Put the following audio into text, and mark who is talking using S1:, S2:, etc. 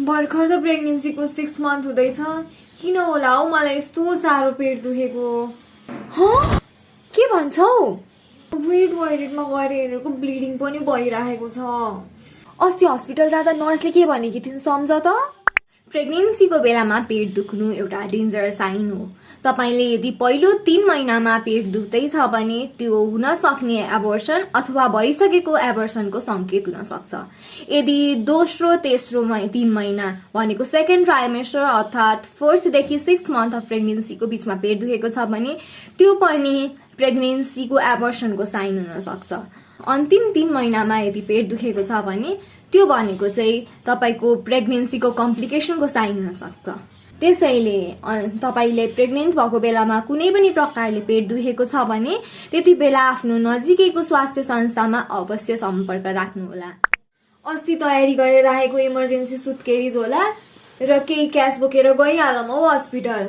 S1: भर्खर त प्रेग्नेन्सीको 6 मन्थ हुँदैछ। किन होला हौ मलाई यस्तो साह्रो पेट दुखेको? के भन्छौ? टोइलेटमा गएर हेरेको ब्लिडिङ पनि भइरहेको छ। अस्ति हस्पिटल जाँदा नर्सले के भनेकी थिइन् सम्झ त? प्रेग्नेन्सीको बेलामा पेट दुख्नु एउटा डेन्जर साइन हो। तपाईले यदि पहिलो 3 महिनामा पेट दुख्दैछ भने त्यो हुन सक्ने एबर्सन अथवा भइसकेको एबर्सनको संकेत हुन सक्छ। यदि दोस्रो तेस्रो 3 महिना भनेको सेकेन्ड ट्राइमेस्टर अर्थात 4th देखि 6th मन्थ अफ प्रेग्नेन्सीको बीचमा पेट दुखेको छ भने त्यो पनि प्रेग्नेन्सीको एबर्सनको साइन हुन सक्छ। अन्तिम 3 महिनामा यदि पेट दुखेको छ भने त्यो भनेको चाहिँ तपाईको प्रेग्नेन्सीको कम्प्लिकेसनको साइन हुन सक्छ। त्यसैले तपाईले प्रेग्नेन्ट भएको बेलामा कुनै पनि प्रकारले पेट दुखेको छ भने त्यति बेला आफ्नो नजिकैको स्वास्थ्य संस्थामा अवश्य सम्पर्क राख्नुहोला। अस्ति तयारी गरेर राखेको इमर्जेन्सी सुटकेस होला र केही क्याश बोकेर गइहालौँ हौ हस्पिटल।